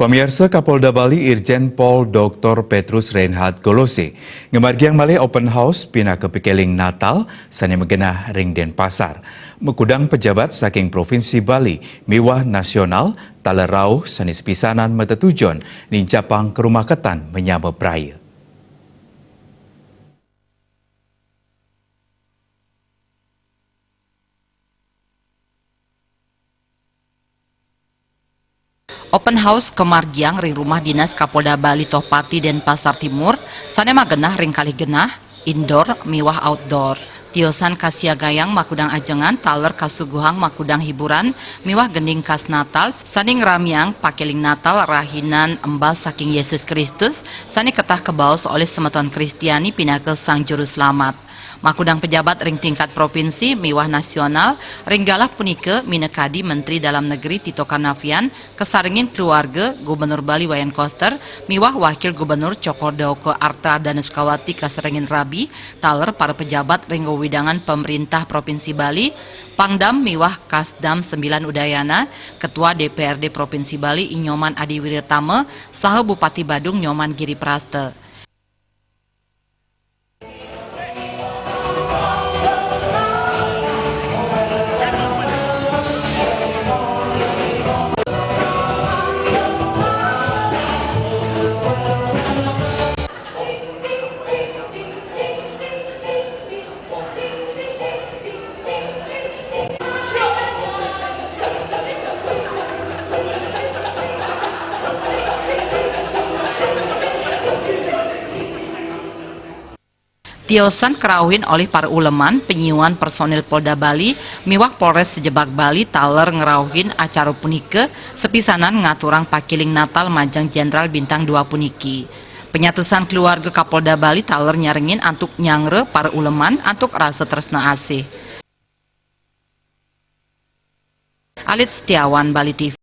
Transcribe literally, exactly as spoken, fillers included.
Pamiarsa, Kapolda Bali Irjen Pol Doktor Petrus Reinhard Golose ngamargiang malih open house pinaka pakeling Natal sane magenah ring Denpasar. Makudang pejabat saking Provinsi Bali miwah nasional taler rauh sane sepisanan matetujon nincapang karumaketan manyama braya. Open house kamargiang ring Rumah Dinas Kapolda Bali Tohpati Denpasar Timur, sane magenah ring kalih genah, indoor miwah outdoor. Tiosan kasiagayang makudang ajengan taler kasuguhang makudang hiburan miwah gending khas Natal sane ngramiang pakeling Natal rahinan embal saking Yesus Kristus sane ketah kabaos olih semeton Kristiani pinaka Sang Juru Slamet. Makudang pejabat ring tingkat provinsi miwah nasional ring galah punika minakadi Menteri Dalam Negeri Tito Karnavian, kasarengin keluarga, Gubernur Bali Wayan Koster, miwah Wakil Gubernur Cokor Daoka Arta Dana Sukawati kasarengin rabi, taler para pejabat ring wewidangan Pemerintah Provinsi Bali, Pangdam miwah Kasdam Sembilan Udayana, Ketua D P R D Provinsi Bali I Nyoman Adi Wiratama, saha Bupati Badung Nyoman Giri Prasta. Tiosan karauhin olih para uleman, panyiuan personil Polda Bali miwah Polres Sejebak Bali taler ngrauhin acara punika, sepisanan ngaturang pakeling Natal majeng Jenderal Bintang Dua puniki. Panyatusan keluarga Kapolda Bali taler nyarengin antuk nyanggra para uleman antuk rasa tresna asih. Alit Setiawan, Bali T V.